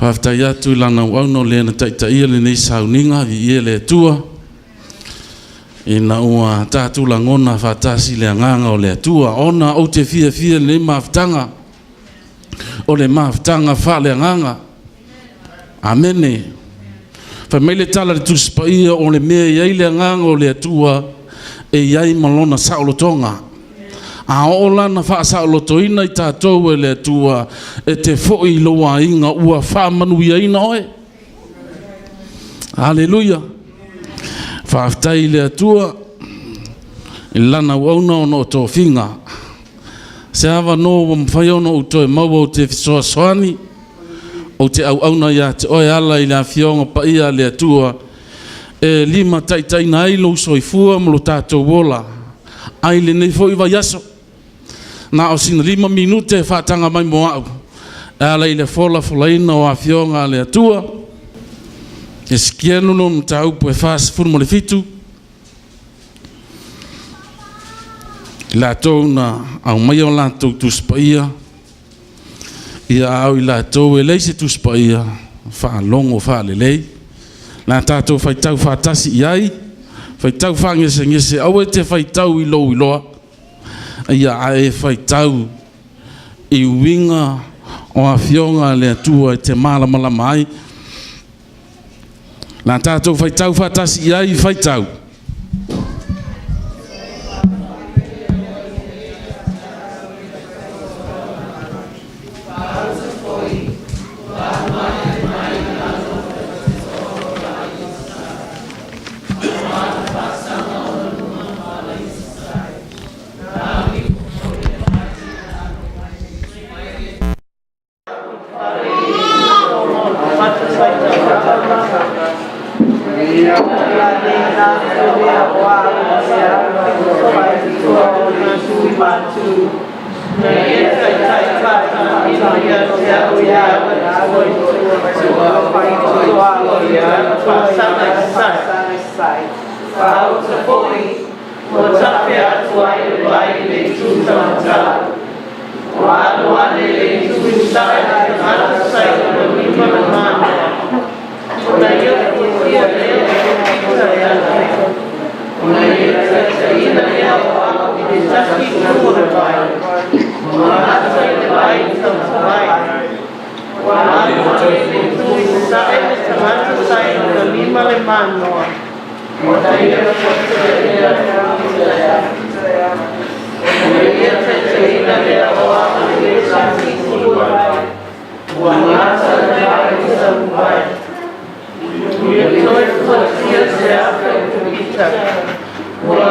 Faafetai atu i Lana auauna o le na taitaia lenei sauniga, viia le Atua, ina ua tatou lagona faatasi le agaga o le Atua. Ona ou te fiafia i lenei mafutaga, o le mafutaga faaleagaga. Amene. Fai mai le tala a le Tusi Paia, o le mea e i ai le agaga o le Atua, e i ai ma lona saolotoga. A oo lana faasaolotoina i tatou e le Atua, e te foi i lou aiga ua faamanuiaina oe. Aleluia. Faafetai i le Atua i lana auauna ona o tofiga. Se avanoa ua mafai ona ou toe maua ou te fesoasoani, ou te auauna ia te oe ala i le afioga paia a le Atua e limataitaiina ai lou soifua ma lo tatou ola ai lenei foi vaiaso. Na o sina 5 minute e faataga mai mo au e ala i le folafolaina o afioga a le Atua. Esekielu lona mataupu e 47, i latou na aumaia o latou Tusi Paia, ia a o i latou e leai se Tusi Paia, faalogo faalelei. La tatou faitau faatasi i ai, faitau faagesegese, aua e te faitau i lou iloa, ia a e faitau i uiga o afioga a le Atua e te malamalama ai. La tatou faitau faatasi i ai, faitau.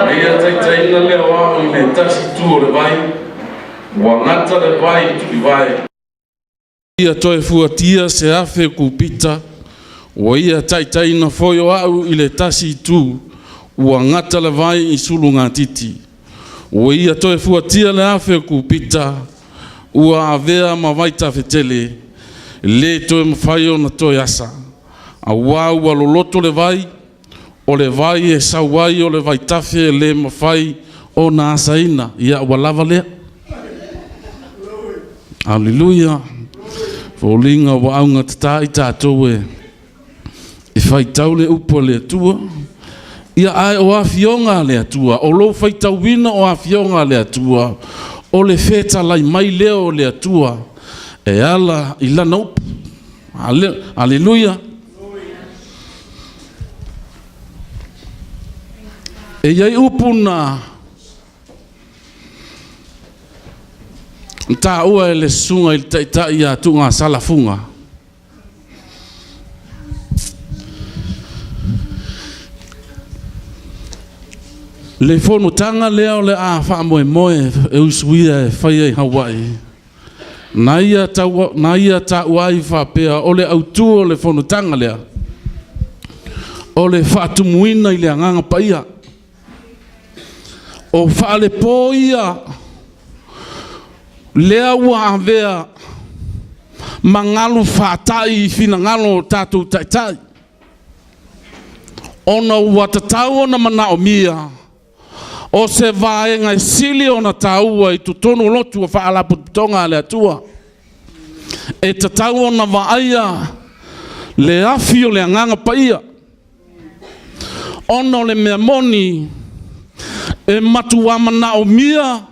Na ia taitaiina lea o au i le tasi itu o le vai, ua gata le vai i Tulivae. Ia toe fuatia se afe kupita, ua ia taitaiina foi o au i le tasi itu, ua gata le vai i Sulugatiti. Ua ia toe fuatia le afe kupita, ua avea ma vaitafetele, le toe mafai ona toe asa. Auā ua loloto le vai, o le vai e sau ai o le vaitafe e le mafai ona asaina. Ia ua lava lea. Aleluia. Foliga ua augatata i tatou e e faitau le upu a le Atua. Ia ae o afioga a le Atua, o lou faitauina o afioga a le Atua, o le fetalai mai lea o le Atua e ala i lana upu. Aleluia. E i ai upu na taua e le susuga i le taitai ia Tuugasalafuga. Le fonotaga lea o le a faamoemoe e usuia e faia i Hawaii, na ia, tau, na ia taua ai faapea o le autu o le fonotaga lea, o le faatumuina i le agaga paia. O faalepo ia lea ua avea ma galu faatai i finagalo o tatou taitai, ona ua tatau ona manaomia o se vaega e sili ona taua i totonu o lotu o faalapotopotoga a le Atua. E tatau ona vaaia Le afi o le Agaga Paia. Ona o le mea moni, e matuā manaomia,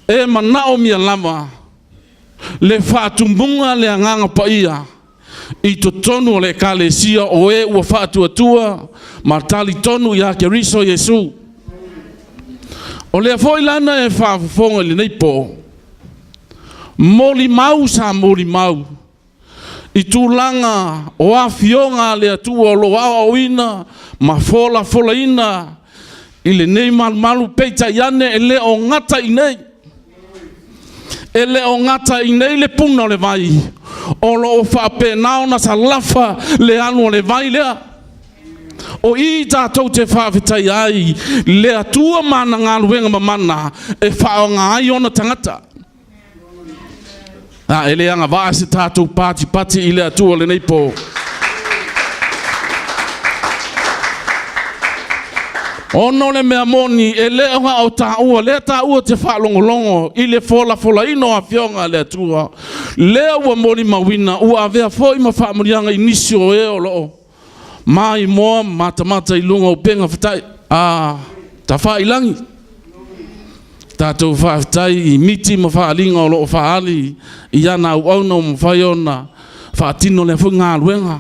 e manaomia lava le faatumuga le Agaga Paia i totonu o le Ekalesia o e ua faatuatua ma talitonu ia Keriso Iesu. O lea foi la na e faafofoga i lenei po, molimau sa molimau i tulaga o afioga a le Atua o lo o aoaoina ma folafolaina i lenei malumalu, peitai ane e le o gata i nei. E le o gata i nei le puna o le vai, o lo o faapena ona salafa le alu o le vai lea. O i tatou te faafetai ai le Atua ma ana galuega mamana e faaaoga ai ona tagata. A e le agavaa se tatou patipati i le Atua lenei po. Ona o le mea moni, e le o na o taua, lea taua te faalogologo i le folafolaina o afioga a le Atua, lea ua molimauina, ua avea foi ma faamanuiaga i nisi o e o lo o maimoa ma matamata i luga o upega fatai, a tafailagi. Tatou faafetai i miti ma faaaliga o lo o faaali i ana auauna ua mafai ona faatino lea foi galuega.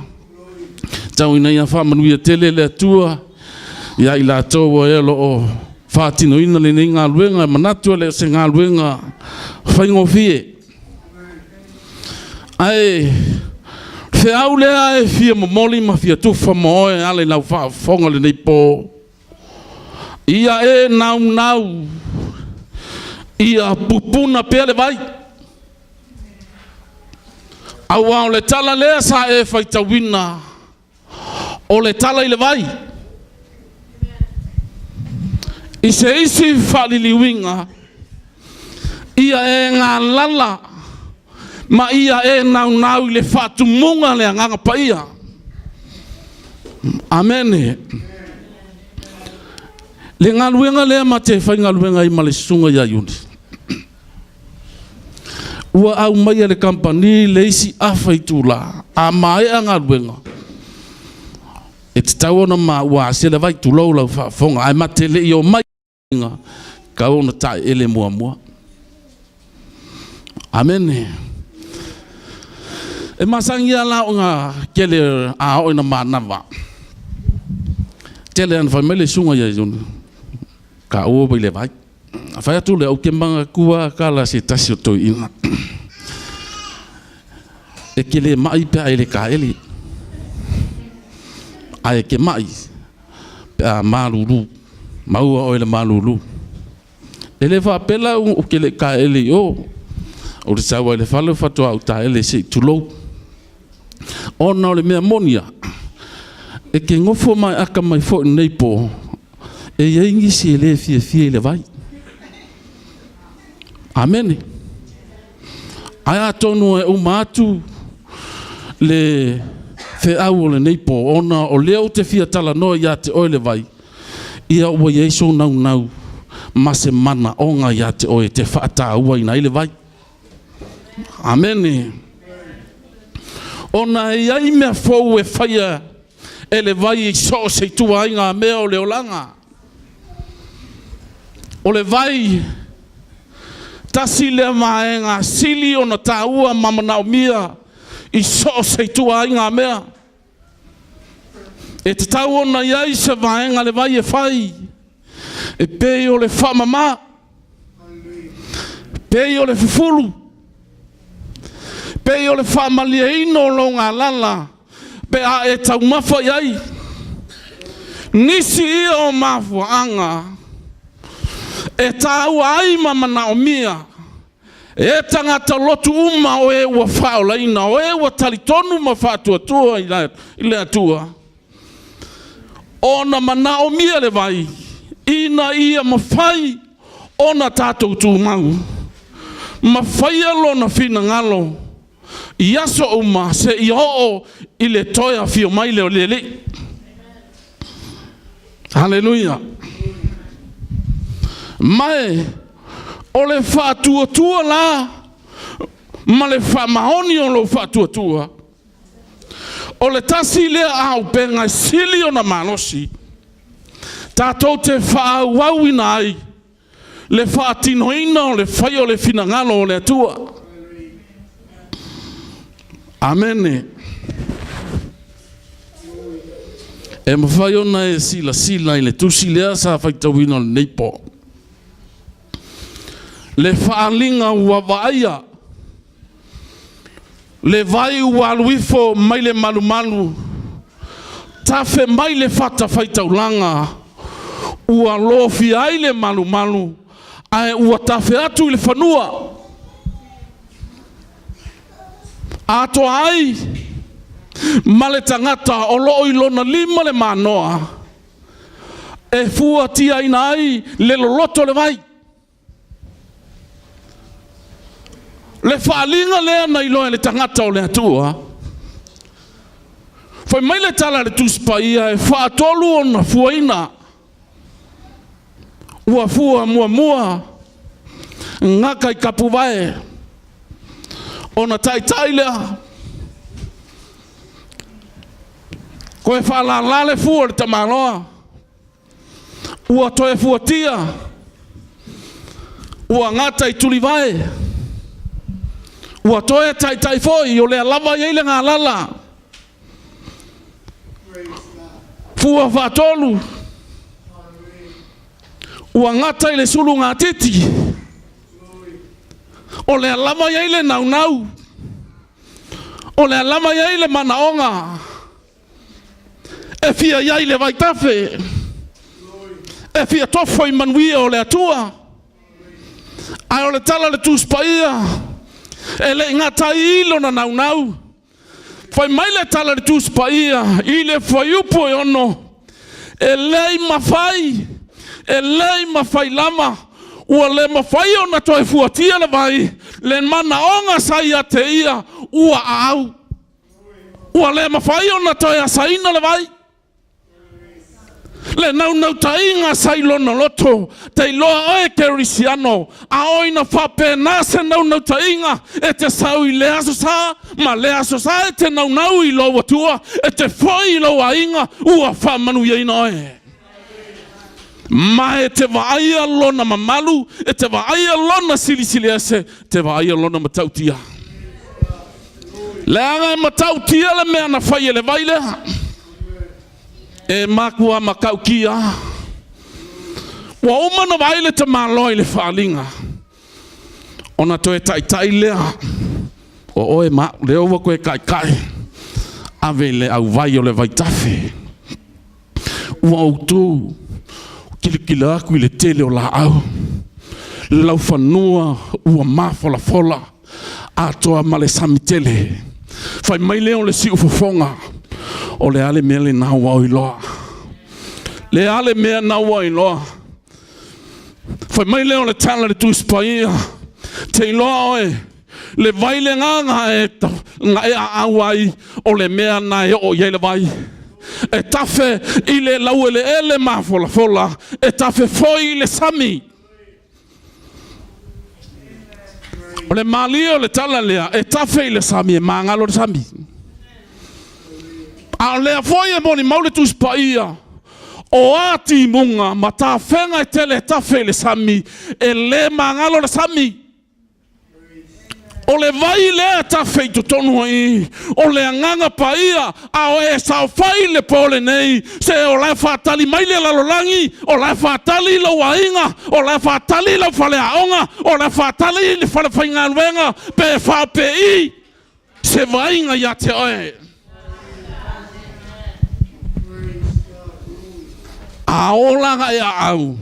Tau ina ia faamanuia tele le Atua ia i latou o e o lo o faatinoina lenei galuega. E manatu e le o se galuega faigofie. Ae feau lea e fia momoli ma fia tufa ma oe e ala i lau faafofoga lenei po. Ia e naunau, ia pupuna pea le vai. Aua o le tala lea sa e faitauina, o le tala i le vai. I se isi faaliliuiga, ia e galala ma ia e naunau i le faatumuga le Agaga Paia. Amene. Le galuega lea ma te faigaluega ai ma le susuga ia Iuni. Ua aumaia le kamupani le isi afa itula, a maea galuega, e tatau ona maua ase le vai, tulou lau faafofoga, ae ma te le i omai tatau ona taeele muamua. Amene. E masani lava la ona tele a oo ina manava. Tele ana fai mai le susuga ia Iuni, taua ua i le vai. Fai atu lea, ou te manatua tala se tasi o toeaiina. E te le mai pe a e le taele, ae e te mai pe a malulu, maua oe i le malulu. E le faapea la ou te le i taele i o, ou te sau ai i le fale faatoa ou taele se i tulou. Ona o le mea moni lava, e te nofo ma e akamai foi i lenei po, e i ai nisi e le fiafia i le vai. Amene. Ae atonu e uma atu le feau o lenei po, ona o lea ou te fia talanoa ia te oe le vai, ia ua i ai sou naunau ma se manaoga ia te oe e te faatauaina ai le vai. Amene. Ona e i ai mea fou e faia e le vai i so o se ituaiga mea o le olaga. O le vai, tasi lea vaega sili ona taua ma manaomia i so o se ituaiga mea. E tatau ona i ai se vaega le vai e fai e pei o le faamama, pei o le fufulu, pei o le faamalieina o lou galala pe a e taumafa i ai. Nisi ia o mafuaaga e taua ai ma manaomia e tagata lotu uma o e ua faaolaina, o e ua talitonu ma faatuatua i le Atua, ona manaomia le vai ina ia mafai ona tatou tumau ma faia lona finagalo i aso uma seia oo i le toe afio mai lea o le Alii. Haleluia! Ma e o le faatuatua la ma le faamaoni o lou faatuatua. O le tasi lea auupega e sili ona malosi, tatou te faaauauina ai le faatinoina o le fai o le finagalo o le Atua. Amene. E mafai ona e silasila i le tusi lea sa faitauina o lenei po. Le faaaliga ua vaaia, le vai ua alu ifo mai le malumalu, tafe mai le fata faitaulaga, ua lofia ai le malumalu, ae ua tafe atu i le fanua. Atoa ai ma le tagata o loo i lona lima le manoa e fuatiaina ai le loloto o le vai. Le faaaliga lea na iloa e le tagata o le Atua. Fai mai le tala a le Tusi Paia e faatolu ona fuaina. Ua fua muamua gata i tapuvae, ona taitai lea toe faalala le fua o le tamaloa, ua toe fuatia, ua gata i tulivae, ua toe taitai foi o lea lava i ai le galala. Fua faatolu, ua gata i le sulugatiti, o lea lava i ai le naunau, o lea lava i ai le manaoga, e fia i ai le vaitafe, e fia tofo i manuia o le Atua. Ae o le tala le Tusi Paia, e le i gata ai i lona naunau. Fai mai le tala le Tusi Paia i le fuaiupu e 6, e le i mafai, e le i mafai lava, ua le mafai ona toe fuatia le vai, le manaoga sa ia te ia ua aau. Ua le mafai ona toe asaina le vai. Le naunautaiga sa i lona loto, te iloa oe Kerisiano, a oi na faapena se naunautaiga e te sau i le aso sa, ma le aso sa e te naunau i lou Atua, e te foi i lou aiga, ua faamanuiaina oe. Ma e te vaaia lona mamalu, e te vaaia lona silisili ese, te vaaia lona matautia. Leaga e matautia le mea na fai e le vai lea. E makua matautia. Ua uma na vaai le tamaloa i le faaaliga, ona toe taitai lea, o oe ma au, lea ua toe taitai, ave i le auvai o le vaitafe. Ua outou kilikila atu i le tele o laau, laufanua ua mafolafola, atoa ma le sami tele. Fai mai lea o le siufofoga, o le a le mea lena ua oiloa. Le a le mea na ua iloa. Fai mai lea o le tala le Tusi Paia, te iloa oe, le vai le gaga e na e aau ai, o le mea na e oo i ai le vai. E tafe i le laueleele mafolafola, e tafe foi i le sami. O le malie o le tala lea, e tafe i le sami, e magalo le sami. A o lea foi e molimau le Tusi Paia, o a timuga ma tafega e tele e tafe i le sami, e le magalo le sami. O le vai lea e tafe i totonu ai, o le agaga paia, a o e saofai i le po lenei, se o la e faatali mai le lalolagi, o la e faatali lou aiga, o la e faatali lau faleaoga, o la e faatali le falefaigaluega, pe faapei se vaaiga ia te oe. A ola ga e aau,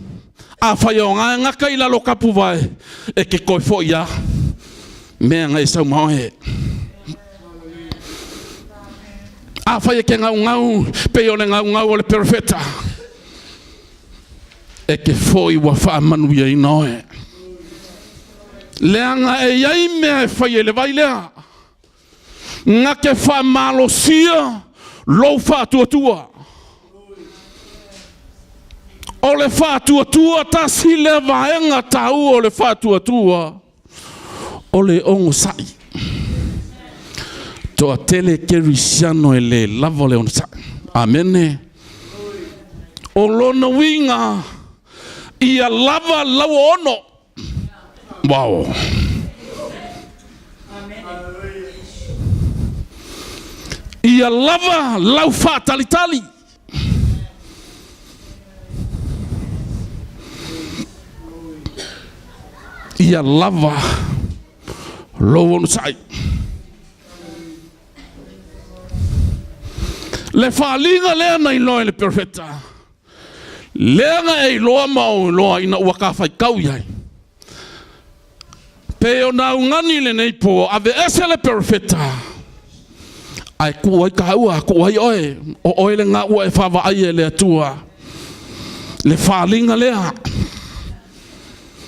a fai o ngā ngaka i lalo kapu vai, e ke koe fo ia, mea ngai sau maoe. A fai e ke ngau ngau, pe o le ngau ngau o le perfeta, e ke foi ua whaamanu ia ina oe. Leaga e iai mea e fai e le vai lea. Nga ke whaamalosia lou whaatuatua. O le whaatuatua tasi le vaenga tau o le whaatuatua o le ongo sai. Toatele kerisiano e le lava le onosai. Amene. O lona uiga ia lava lau ono. Wow. Ia lava lau faatalitali. Ia lava lou onosai. Le faaaliga lea na iloa e le perofeta, lea na e iloa ma ou iloa ina ua ka faitau i ai. Pe o na augani lenei po, aveese le perofeta, ae tuu ai tāua, tuu ai oe, o oe lena ua e faavaai e le Atua. Le faaaliga lea,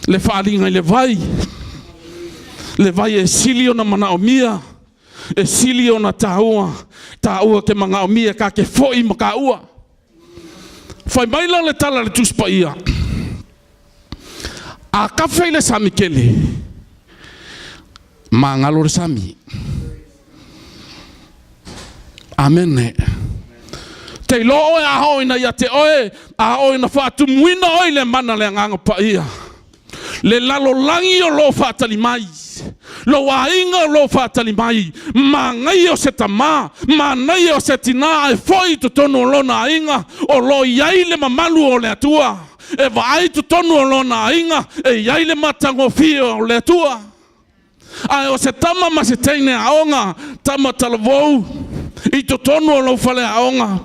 le faaaliga i le vai, le vai e sili ona manaomia, e sili ona tāua, tāua ke manaomia ka te foi ma tāua. Fai mai la le tala a le Tusi Paia, a kafe i le sami kele, magalo le sami. Amene. Te iloa oe a oo ina ia te oe, a oo ina faatumuina oe i le mana le Agaga Paia. Le lalolagi o lo o faatali mai, lou aiga o lo o faatali mai, manaia o se tamā, manaia o se tinā ae foi i totonu o lona aiga o lo o i ai le mamalu o le Atua. E vaai i totonu o lona aiga e i ai le matagofie o le Atua. Ae o se tama ma se teine aoga, tama talavou, i totonu o lou faleaoga,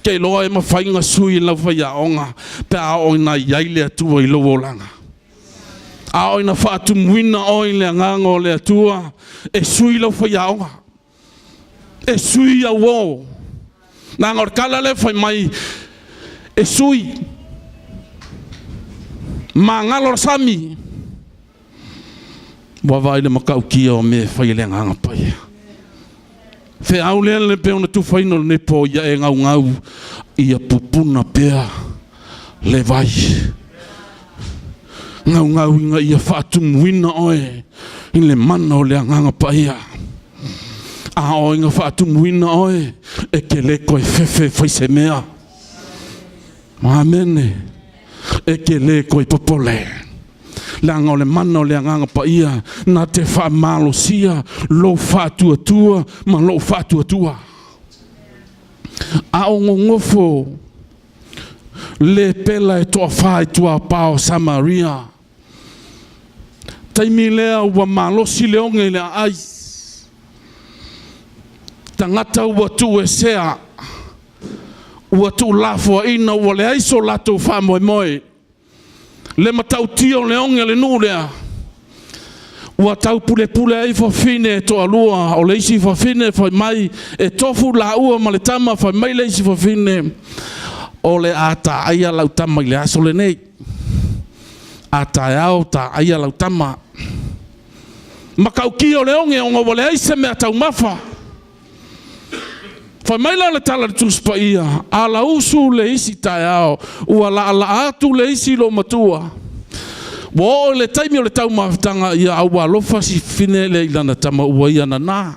ke iloa e mafai ona sui lau faiaoga pe a oo ina i ai le Atua i lou olaga. A oo ina faatumuina oe i le agaga o le Atua, e sui lau faiaoga, e sui au o. Leaga o le tala lea fai mai, e sui magalo le sami. Ua vaai le matautia o mea e fai e le Agaga Paia. Feau lea le pei ona tufaina o lenei po ia e gaugau ia pupuna pea le vai. Gaugau ina ia faatumuina oe i le mana o le Agaga Paia. A o ina faatumuina oe, e te le toe fefe fai se mea. Amene. E te le toe popole. Leaga o le mana o le Agaga Paia na te faamalosia lou faatuatua ma lou faatuatua. A o nonofo le pela e toafa i tuapā o Samaria. Taimi lea ua malosi le oge i le aai. Tagata ua tuuesea, ua tuulafoaina, ua leai so latou faamoemoe. Le matautia o le oge a le nuu lea, ua taupulepule ai fafine e toalua. O le isi fafine fai mai e tofu laua ma le tama, fai mai le isi fafine, o le a taaia lau tama i le aso lenei. A taeao taaia lau tama. Matautia o le oge ona ua leai se mea taumafa. Fai mai la le tala a le Tusi Paia, alausu le isi taeao, ua laalaa atu le isi loomatua. Ua oo i le taimi o le taumafataga, ia a ua alofa si fafine lea i lana tama ua ia nanā.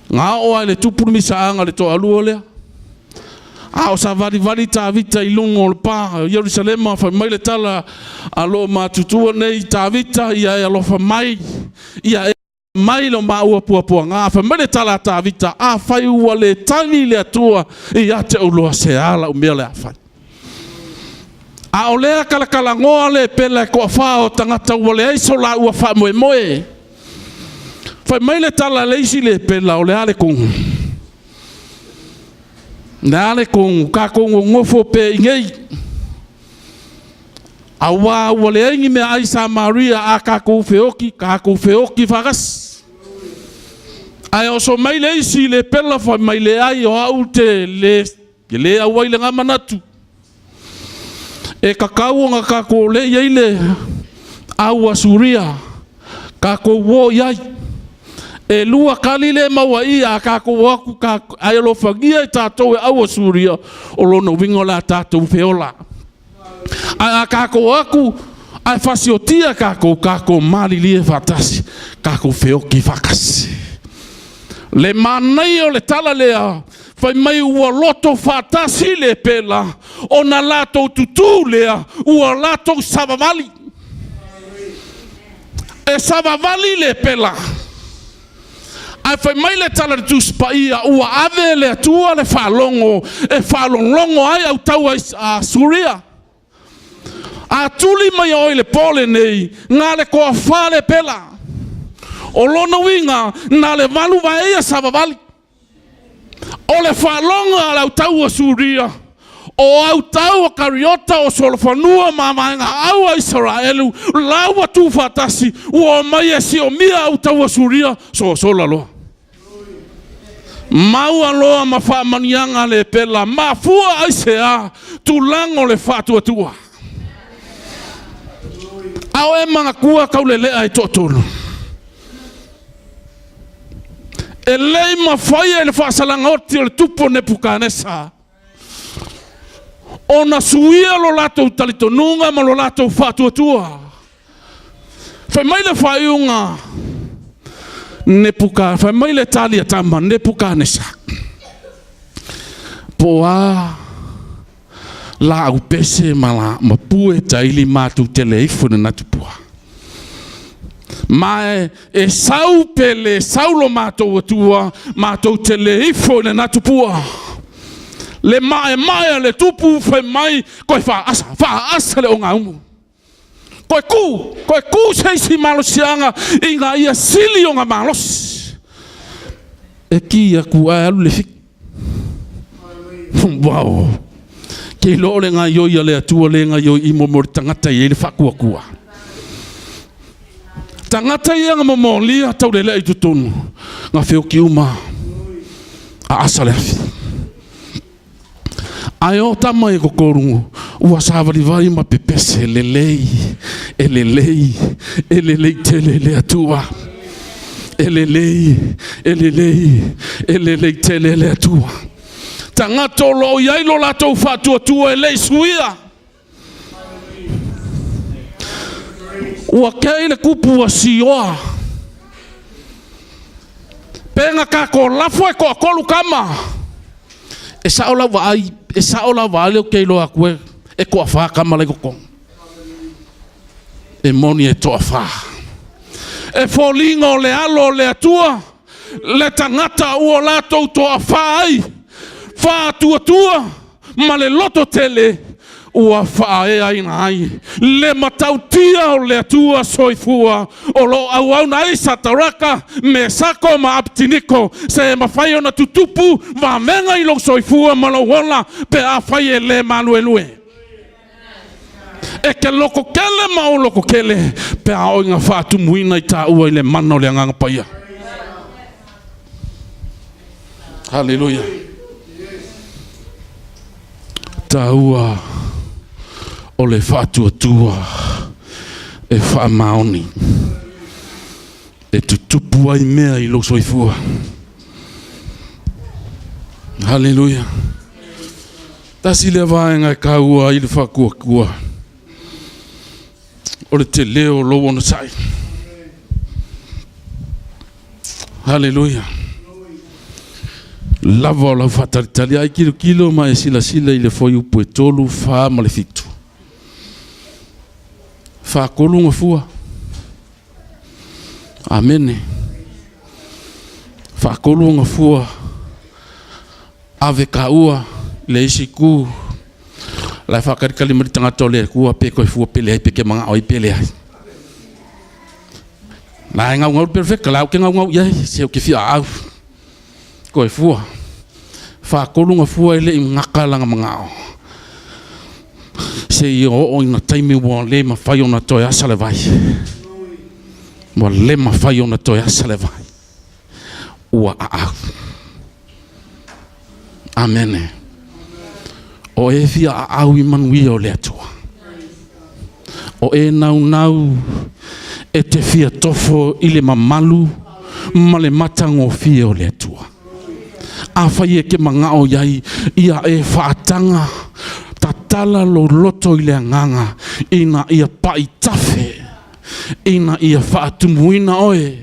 Na oo lava i le tupu le misaaga le toalua lea. A o savalivali Tavita i luga o le pa o Ierusalema, fai mai le tala a loomatutua nei, Tavita, ia e alofa mai, ia e mai lo maua puapuaga. Fai mai le tala a Tavita, afai ua le tagi le Atua ia te ouloa, se a lau mea o le a fai? A o lea kalakalanoa le pele toafa o tagata ua leai so laua faamoemoe. Fai mai le tala a le isi le pela, o le a le kogu? Le a le kogu? Kākou nonofo pe i nei. Auā ua leai ni mea ai Samaria a kākou feoki, kākou feoki faatasi. Ae oso mai le isi le pela fai mai leai o au te le, te le auai le ngā manatu. E kakau ona kākou le i ai le au a Suria, kākou o i ai. E lua kali le maua i a kākou o aku ka, ai alofagia i tātou e au a Suria, o lona uiga o le a tātou feola. Ae a kākou o aku, ae fasiotia kākou, kākou malilie faatasi, kākou feoki faatasi. Le manaia o le tala lea, fai mai ua loto faatasi le pela, ona latou tutū lea, ua latou savavali. E savavali le pela. Ae fai mai le tala a le Tusi Paia, ua ave e le Atua le faalogo e faalogologo ai au taua a Suria. A tuli mai oe i le po lenei, na le toafa le pela. O lona uiga, na le valu vaeia savavali. O le faalogo a le autaua Suria, o autau o Kariota o Solofanua ma vaega au a Isaraelu, laua tu faatasi, ua omai e siomia autaua Suria, sosola loa. Maua loa ma faamanuiaga le pela, mafua aisea tulaga o le faatuatua. A o e manatua taulelea e toatolu. E le i mafai e le faasalaga oti o le tupu o Nepukanesa ona suia lo latou talitonuga ma lo latou faatuatua. Fai mai le faaiuga Nepuka, fai mai le tali a tama Nepukanesa. Po a laau pese ma la ma pue taili matou te le ifo na tupua. Ma e, e sau pe le sau lo matou atua, matou te le ifo i le tupua. Le mae mae a le tupu fai mai koe faasa, faasa le ogaumu. Koe ku, koe ku se isi malosiaga ina ia sili ona malosi. E ki aku ae alu le fiki. Wow. Ke iloa o le gaioi a le Atua le gaioi i mo le tagata i ai le faakuakua. Tagata ia nga momolia taulelea i totonu, nga feoki uma a asa le afi. Ae o tama i kokoru, ua savalivali ma pepese lelei, e lelei, e lelei tele le Atua. E lelei, e lelei, e lelei tele le Atua. Tagata o lo o i ai lo latou faatuatua e le i suia. Ua kei le kupu ua sioa. Pega kako lafo e toatolu kama. E sao lau vaai, e sao lau vaai leo kei loa aku e, e toafa kama lai totonu. E moni e toafa. E foliga o le alo o le Atua, le tagata ua latou toafa ai, faatuatua ma le loto tele ua faaeaina ai le matautia o le Atua soifua o lo o auauna ai Sataraka, Mesako ma Apetiniko, se mafai ona tutupu vavega i lou soifua ma lou ola pe afai e le maluelue. E ke loko kele ma o loko kele pe a o inga faatumuina i tāua i le mana o le Agaga Paia. Haleluia. Tāua o le faatuatua e faamaoni e tutupu ai mea i lou soifua. Haleluia. Tasi lea vaega e taua ai le faatuatua o le tele o lou onosai. Haleluia. Lava o lau faatalitali ai kilokilo ma e silasila i le fuaiupu e 3, 4 ma le 7. Faatolu gafua. Amene. Faatolu gafua. Ave kaua le isi ku. La e faakalikali mai le tagata o le Atua pe koe fua pe leai pe ke magao ai pe leai. La e gaugau le perfecta, la au ke gaugau i ai, se o ke fia au. Koe fua. Faatolu gafua e le i gaka lana magao. Se i oo ina taimi ua le mafai ona toe asa le vai. Ua le mafai ona toe asa le vai. Ua aau. Amene. O e fia aau i manuia o le Atua. O e naunau e te fia tofo i le mamalu ma le matagofie o le Atua. Afai e ke magao i ai ia e faataga, tatala lou loto i le agaga ina ia paitafe, ina ia faatumuina oe.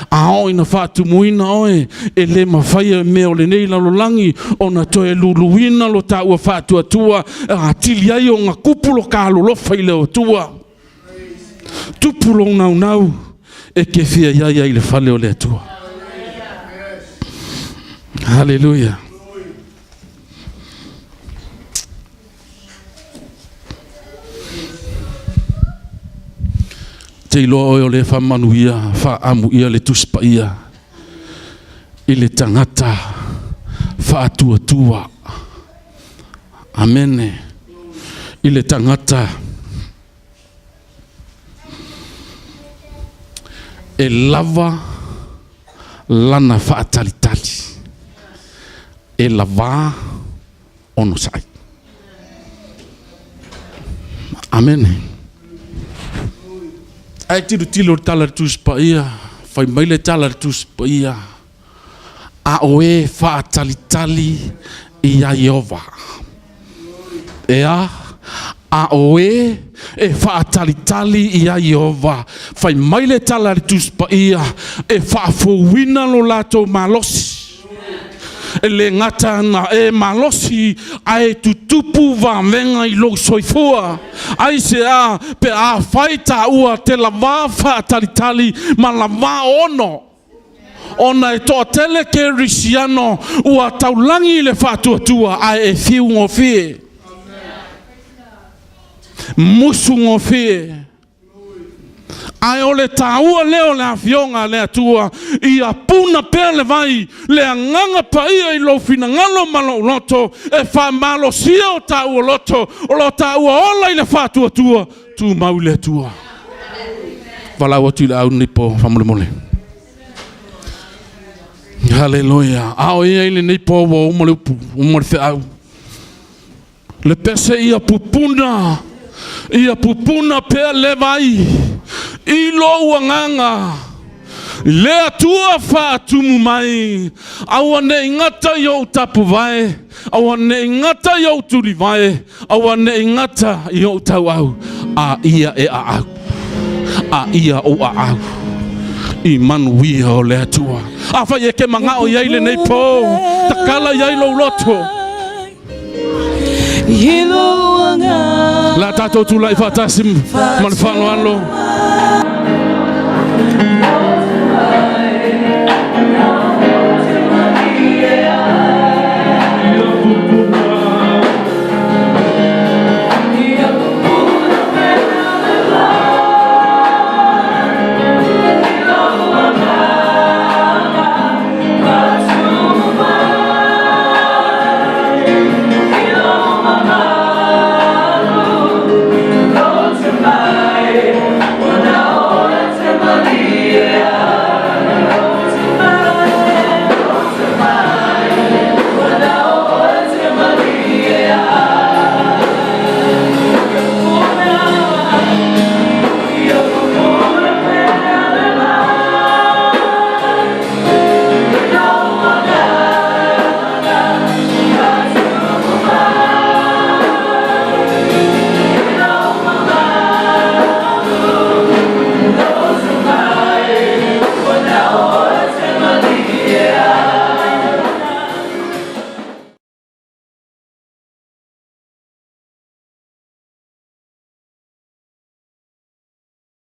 A oo ina faatumuina oe, e le mafai e mea o lenei lalolagi ona toe luluina lo taua faatuatua atili ai ona tupu lo ta alolofa i le Atua. Tupu lou naunau e te fia i ai i le fale o le Atua. Haleluia. Te iloa oe o le faamanuia faaamuia le Tusi Paia i le tagata faatuatua. Amene. I le tagata e lava lana faatalitali, e lavā onosai. Amene. Ae tilotilo le tala le Tusi Paia, fai mai le tala le Tusi Paia, a o e faatalitali ia Ieova. E a, a o e e faatalitali ia Ieova. Fai mai le tala le Tusi Paia, e faafouina lo latou malosi. E le gata na e malosi ae tutupu vavega i lou soifua. Ai se a pe a fai taua te lavā faatalitali ma lavā ono. Ona e toatele kerisiano ua taulagi i le faatuatua ae e fiu gofie. Musu gofie. Ae o le taua lea o le afioga a le Atua ia puna pea le vai le agaga paia i lou finagalo ma lou loto e faamalosia o taua loto o lo taua ola i le faatuatua tumau i le Atua. Valaau atu i le au lenei po faamolemole. Haleluia. A o ia i lenei po ua uma le upu, uma le feau. Le pese ia pupuna, ia pupuna pea le vai i lou agaga. I le Atua faatumu mai, aua ne i gata i ou tapuvae, aua ne i gata i ou tulivae, aua ne i gata i ou tauau, a ia e aau, a ia ou aau i manuia o le Atua. Afai e ke manao i ai lenei po, takala i ai lou loto. La tatou tulai faatasi ma le faaaloalo.